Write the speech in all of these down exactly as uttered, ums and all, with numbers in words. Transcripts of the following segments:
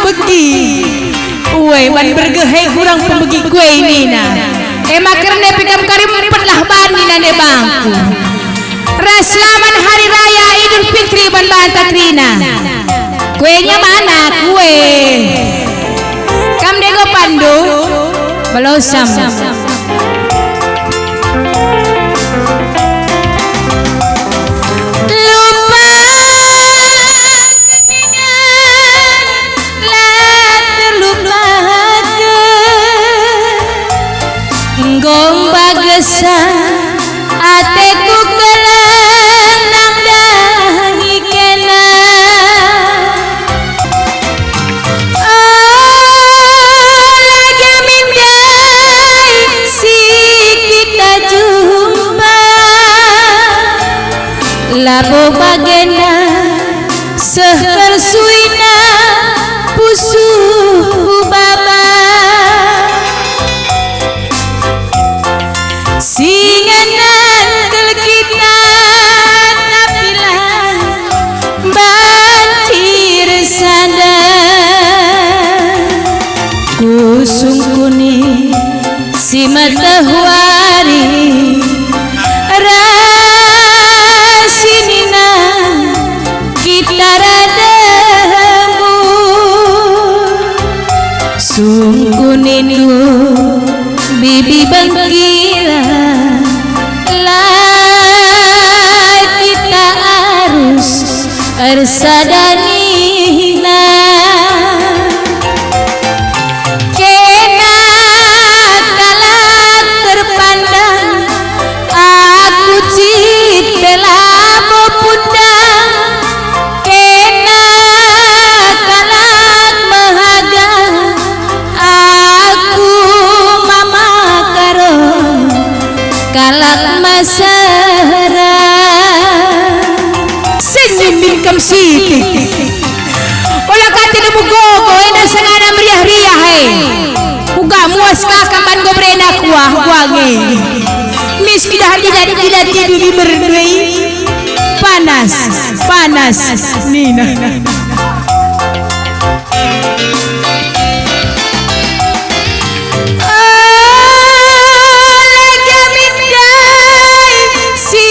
Pegi. Ue, ban bergehe kurang pemegi kue nina. E maka erne pe kam kari mempetlah bani nande bangku. Ras selamat Hari Raya Idul Fitri ban banta kerina. Kuenya mana kue? Kam dego pandu? Belosam. Lupa. La terlupaken, enggo mbagesan ateku keleng nandangi kena. Oh, la gamin ndai si kita jumpa, labo bagenda. Seh tersuina pusuhku baba. Si ngena kel kita tapi la banci ersada. Kusungkuni si matawari ras si nina kita rademu. Sungkunindu bibi bengkila, la kita arus ersada nina. Kena kalak terpandang, aku cit pe labo pundang. Kena kalak mehaga, aku mama karo kalak masara. Senyum bingkem siti. Ola kate demu gogo, enda sangana meriah-riah, e. Uga muas kakak ban go berena kuah, kuah nge. Mis kidah, kidah, kidah, kidah, kidah, kidah, panas, panas, nina. Oh, la gamin ndai si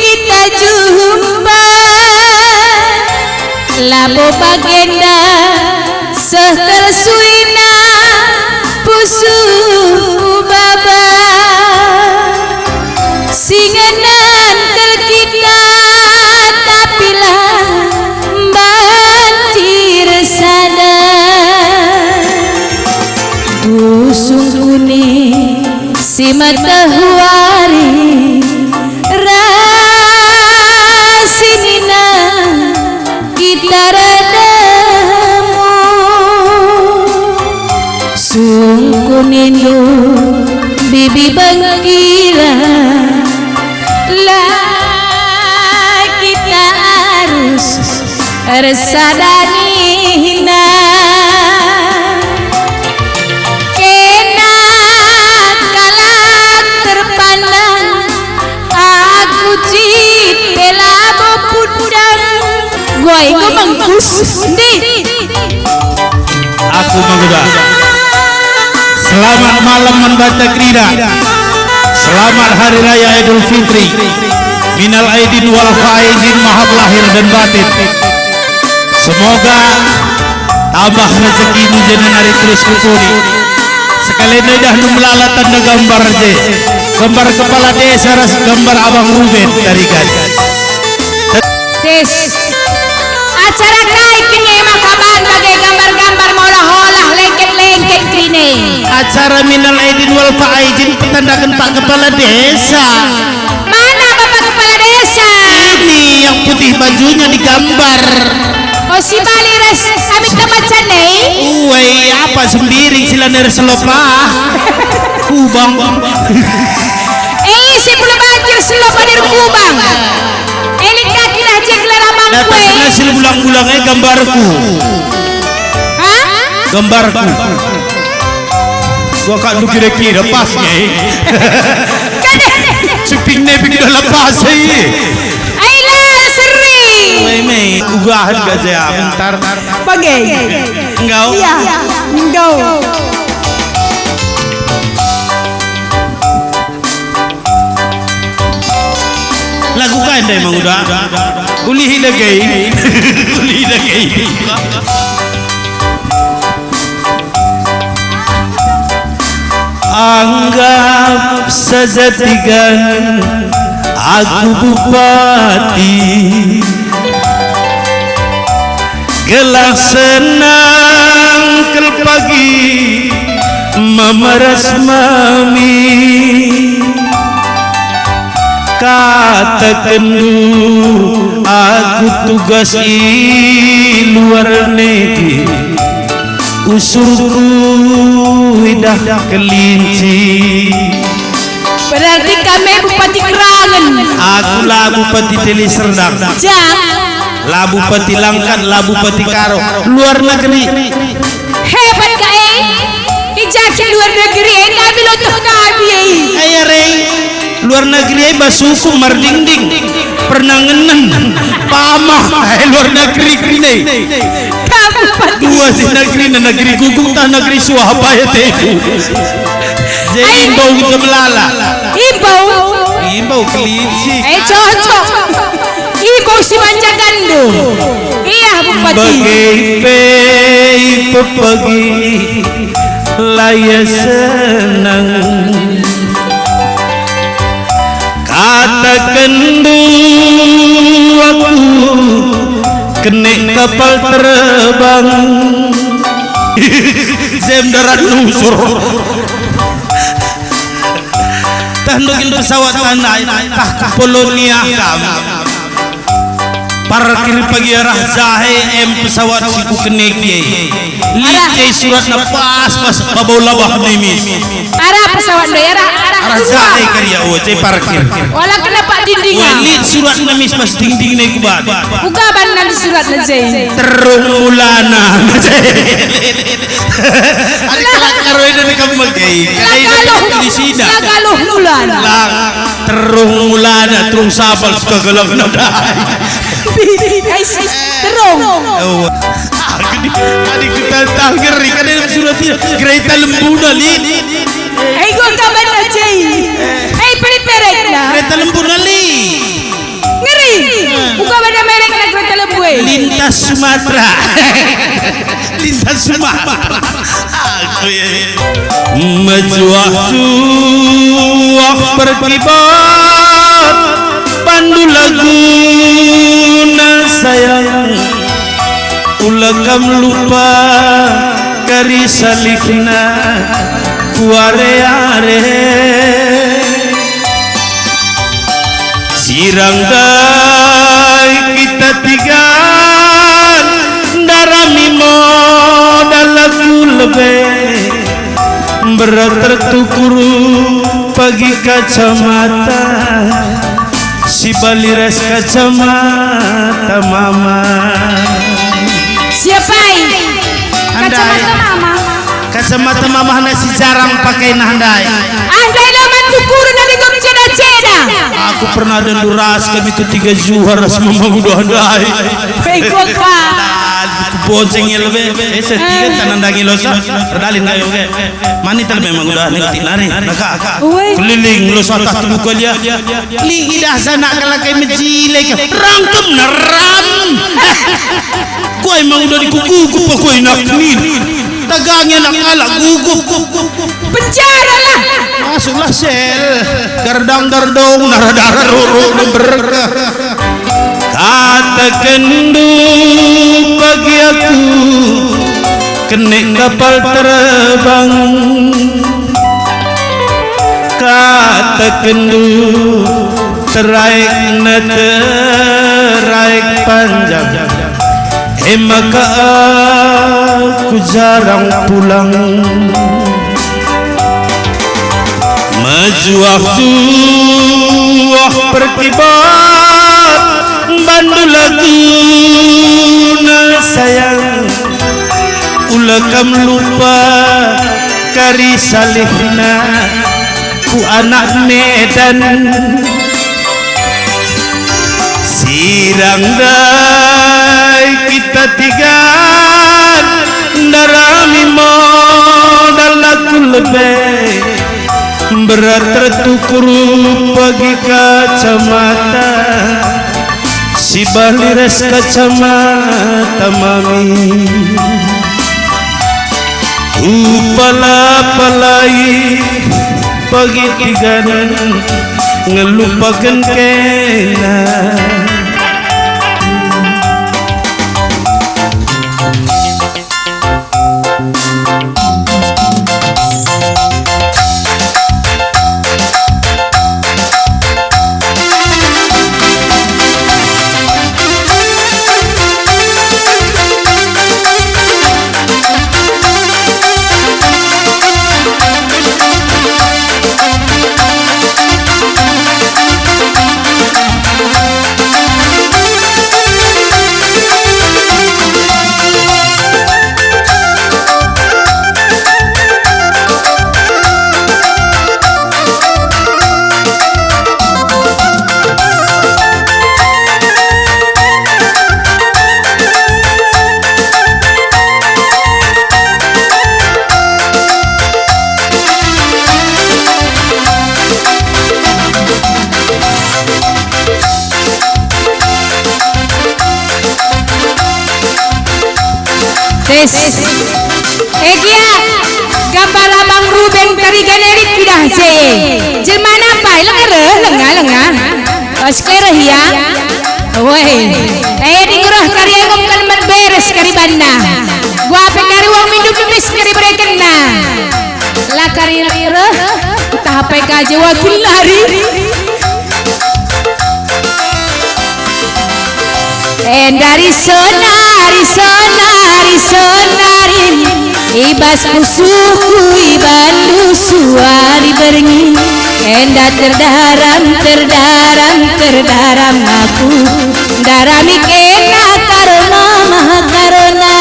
kita jumpa, labo bagenda seh tersuina pusuhku baba. Si ngena kel kita tapi la banci ersada. Kusungkuni si matawari ras si nina kita rademu. Sungkunindu bibi bengkila, la kita arus ersada nina. Kena kalak terpandang, aku cit pe labo pundang. Guai, enggo mengkus. Ndi? Aku mengubah. Selamat malam man banta kerina. Selamat Hari Raya Idul Fitri. Minal aidin wal faizin, maaf lahir dan batin. Semoga tambah rezekindu janah nari terus kepudi. Sekali idah ndu melala tanda gambar je. Gambar kepala desa ras gambar Abang Ruben Tarigan. Des. Acara kai kene maka ban bage gambar-gambar molah-olah lengket-lengket kene? Acara minal aidin wal faizin petandaken Pak Kepala Desa. Mana Bapak Kepala Desa? Ini yang putih bajunya digambar. Oh, si bali ras kami tempat canei? Uwe, apa sembiring si laner selopah? Kubang. Eh, si pula banjir selopah dari Kubang. Eh, lihat kaki lah je gelar abang. Datang kue. Kena si bulang-bulang, eh, gambarku. Hah? Gambarku. Gua kak lu kira-kira pas, eh. Kan. Ceping ne ping dah lepas, eh. Ayolah, seri. Weh, meh. Ugahan gak saya, bentar. Bage. Enggau. Iya, enggau. Lagu kai ndai, Mang Uda? Ulihi dage. Ulihi dage. Anggap saja tigan aku bupati, gelah senang kal pagi memeras mami. Katakenndu aku tugas i luar negeri, usurku idah kelinci. Berarti kami Bupati Kerangen. Aku la Bupati Deli Serdang. Jang. La Bupati Langkat, la Bupati Karo. Luar negeri. Hebat ka e? I ja kin luar negeri e, kami lotoh kami e. Aya re. Luar negeri e bas ukum mardingding. Pernah ngenen. Pamah. Eh, luar negeri kerine. Kamu pati. Dua si negeri, negeri guguk tah negeri suah apa ya teku. Jadi imbau kita melala. Imbau. Imbau kelinci. Eh, cocok. Ibu si manjakandu. Iya, Bupati. Bage pe ipepagi la ia senang. Katakenndu aku kene kapal terbang. Jem darat nusur. Tah ndu kin pesawat tandai, tah ke Polonia kam. Parkir pagi arah jahe em pesawat si kukene kiai. Lit e suratna pas-pas babau labah nimis. Arah pesawat ndai, arah, arah. Arah jahe karia, oh, cai parkir. Wala kena pak dinding. Wah, lit suratna mis pas dinding nai kubat. Uga banna suratna jai. Terung mulana. Ari kelakar weda kam megai. Lagaluh, di sida. Lagaluh mulana. Terung mulana, terung sapal suka galak nadai. Ais, terung. Oh. Adi, adi kita tak ngeri, kan ada surat dia. Kereta lembuna, Lin. Hei, gua kabar aja. Hei, perit-peritna. Kereta lembuna, Lin. Ngeri. Uga bada merek na kereta lembu e. Lintas Sumatera. Lintas Sumatera. Aku ya. Mejuah-juah perkibat pandu laguna sayang. Ula kam lupa kari salihna ku are-are. Sirang ndai kita tiga ndarami modal aku lebe. Berat tertukur pagi kacamata. Si bali ras kacamata mama. Siapa i? Andai. Kacamata mama. Kacamata mama na si jarang pakai nah ndai. Ah, ndai lo man tukuren adi gom ceda-ceda. Aku pernah dendu ras kami ketiga juha ras mama udah ndai. Bego ka. Bonceng ya lebe. Eh, setiga tanah daging losa. Erdalin kayo ke. Mani tal memang udah ning nari. Naka. Uwe. Keliling losa tah tubuh kalia. Lidah sanak kalakai mejile ke. Rangkem neram. Kuai mang udah dikukuku pokoi nak nin. Tagangi anak-anak gugup. Penjara lah. Masuklah sel. Gardang-gardong, nara-dara, roro, nemberka. Katakenndu bagi aku, kene kapal terbang. Katakenndu teraikna teraik panjang. E maka aku jarang pulang. Mejuah-juah perkibat bandu laguna sayang. Ula kam lupa kari salihna ku anak Medan. Sirang ndai kita Tigan ndarami modal aku lebe, berat tertukur pagi kacamata, si bali ras kacamata mami. Upala-palai pagi tigan ngelupaken kena. Tes. Eh, gia, gambar Abang Ruben Karigan Elit pidah je. Jelmana apai? Lenga reh, lenga, lenga. Pas kereh ya. Woi. Eh, adi ngereh kari enggo kan beres kari banna. Gua pe kari wong mindu tumis kari berekenna. La kari reh, ntah apai ka je wakil lari. Endari sonari, sonari, sonari, i bas pusuhku ibandu suari berngi. Enda terdaram, terdaram, terdaram aku. Ndarami kena karo mama karona.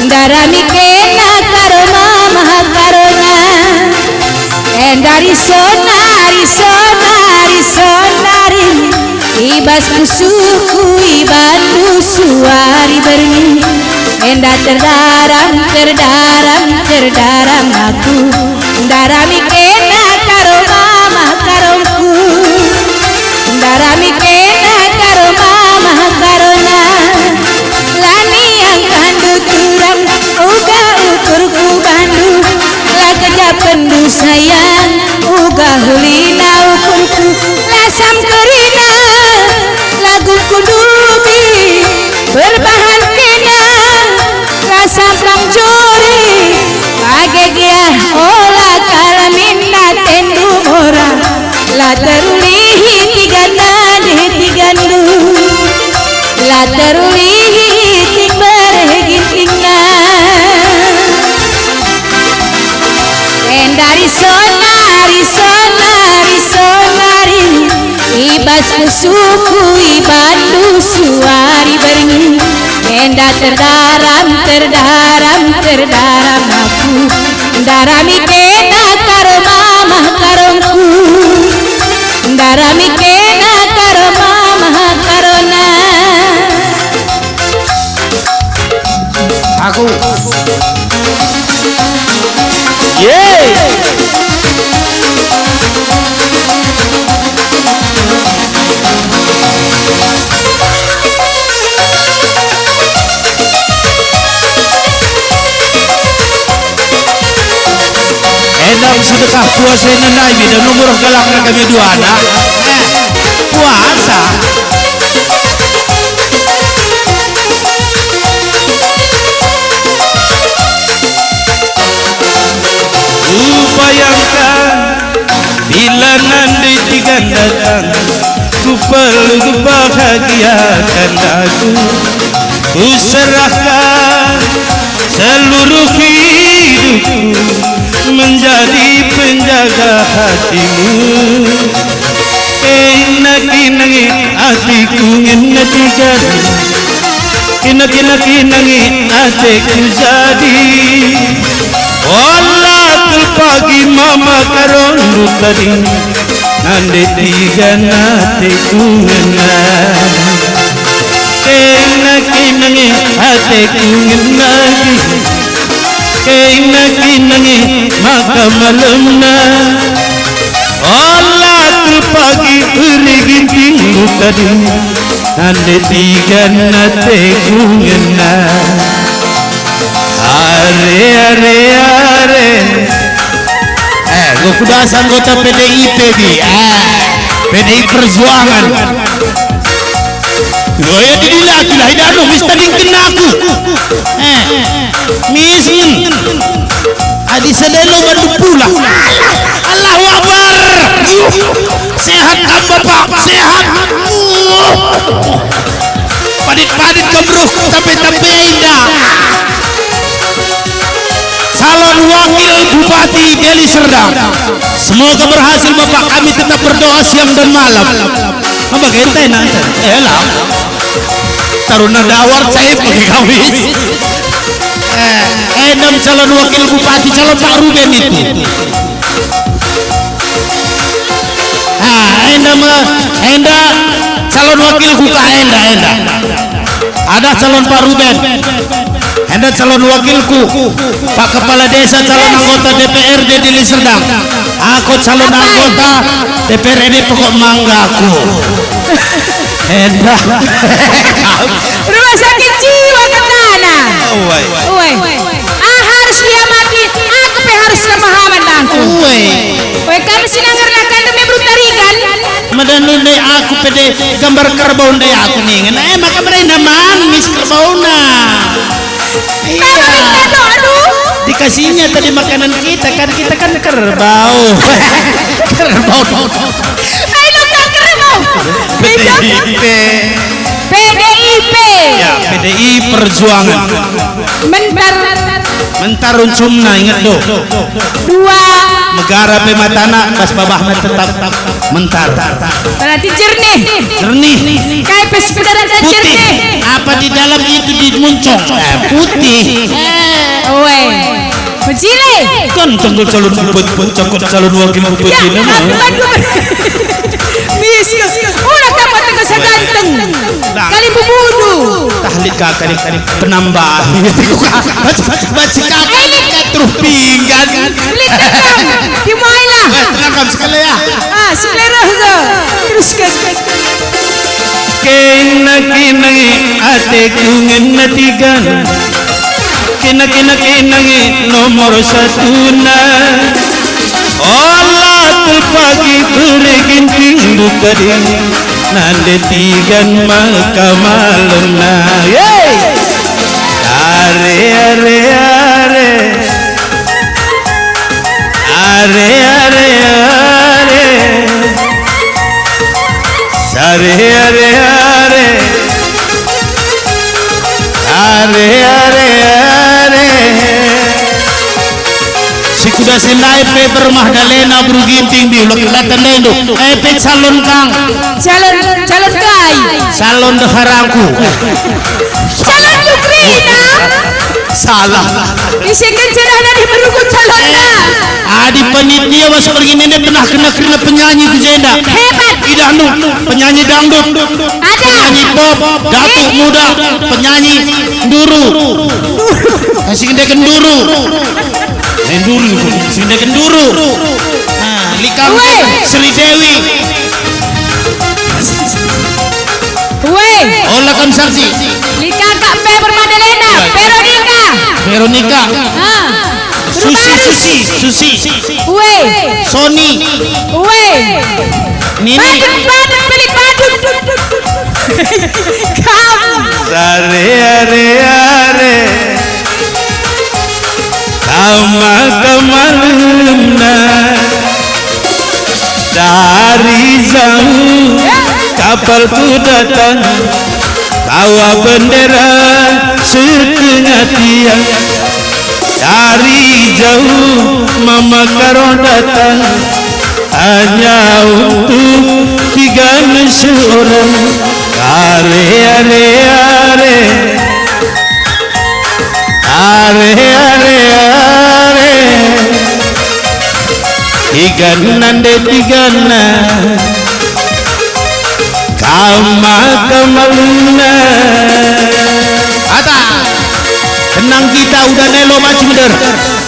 Ndarami kena karo mama karona. Endari sonari, sonari, sonari, i bas pusuhku ibandu suari berngi. Enda terdaram, terdaram, terdaram aku. Ndarami kena karo mama karongku. Ndarami kena karo mama karona. Lani angkandu turang uga ukurku bandu. La kejapenndu sayang uga hulina ukurku. La sam kerina lagu kundubi berbahan kena. Rasa pangjori, bage gia ola kal minna tendu mora. La terulihi tiga nadi tigandu, la terulihi ting bereh gintingna. Endari sonari, sonari, sonari, i bas pusuhku ibandu suari berngi. Enda terdaram, terdaram, terdaram aku. Ndarami kena karo mama karongku. Ndarami kena karo mama karona. Aku. Ye. Enda sedekah puasa enda nai, bida nunggu roh galakna kami dua anak. Puasa. Kubayangkan bila nanti tiga datang, ku peluk bahagiakan aku. Ku serahkan seluruh hidupku menjadi penjaga hatimu. Enak-enangi atiku ngena tiga. Enak-enak-enangi ateku jadi. Ola kal pagi mama karondu tadi. Nande tiga ateku ngena. Enak-enak Ateku ngena, kena-kena nge maka malemna. Ola terpagi eri gintingku tadi, nande tigan ateku ngena. Are, are, are. Eh, gua kudas anggota P D I P di. Eh, P D I Perjuangan. Gua ya didilaki lah, idah lu, mis tadingken aku. Eh, mis, hmm. Adi sedelo bandu pula. Allahu Akbar. Sehat kam, Bapak? Sehat. Padit-padit kam, Bro, tapi-tapi indah. Calon Wakil Bupati Deli Serdang. Semoga berhasil, Bapak. Kami tetap berdoa siang dan malam. Apa genta nanti? Eh, lah. Taruna dawar, cair pakai kami. Eh, eh, enam calon Wakil Bupati, calon Pak Ruben itu. Ah, enda me, enda calon wakilku ka enda, enda. Ada calon Pak Ruben. Enda calon wakilku, Pak Kepala Desa, calon anggota D P R D Deli Serdang. Aku calon anggota D P R D pokok manggaku. Enda. Rumah sakit jiwa kekana. Uai. Uai. Ah, harus diamati. Aku pe harus pemahaman bangku. Uai. Uai, kami si nangerna kan demi berutarikan. Medan ndai aku pede gambar kerbau ndai aku ningen. Eh, maka merenda manis kerbauna. Iya. Aduh. Dikasihnya tadi makanan kita kan, kita kan kerbau. Kerbau. Ayo, Kak, kerbau. P D I P. P D I P. Ya, P D I Perjuangan. Mentar. Mentar uncumna, inget do. Dua. Megara pe matana, bas babahna tetap mentar. Berarti jernih. Jernih. Kai pe sepedara putih. Jernih. Apa di dalam itu dimuncong? Eh, putih. Eh, oe. Mejile. Kan tunggu calon bupati, cakap calon wakil bupati. Ya, nama. Aku kan gubernur. Mis, udah kamu tengah seganteng. Nah. Kali bubudu. Tahlit kakak ni penambah. Baca, baca, baca kakak ni terus pinggan. Lit rekam. Dimailah. Eh, rekam sekali ya. Ah, sekelera ke. Teruskan. Kena-kena ateku ngena tigan. Kena-kena-kena nge nomor satuna. Ola terpagi bere ginting dukading, nande tigan maka malemna. Yeay! Are, are, are. Are, are, are. Sare, are, are. Are, are, are. Si kuda si ndai pe bermah dalena beru ginting di ulok kelatan dendu. Eh, pe calon kang. Calon, calon kai? Calon deharangku. Calon Lukrina. Salah. Isi kencerah dari berukut calonna. Adi panitia bas pergi nende pernah kena, kena penyanyi tu jenda. Hebat. Idah nu, penyanyi dangdut. Ada. Penyanyi pop, datuk muda, penyanyi nduru. Eh, si ngendeken nduru. Eh, nduru, si ngendeken nduru. Nah, likam. Weh. Sri Dewi. Weh. Ola kam saksi. Likaka pe bermah dalena. Veronika. Veronika. Ah. Susi, Susi, Susi. Weh. Sony. Weh. Nini. Badut, badut, pelik badut. Kam. Sare, are, are. Kama kamaluna dari jauh kapalku datang, bawa bendera setengah tiang. Dari jauh mama karo datang, hanya untuk tiga seorang. Are, are, are. Are, are, are. Tiganna nde tiganna. Kama kamaluna. Ata. Benang kita udah nelo banci minder.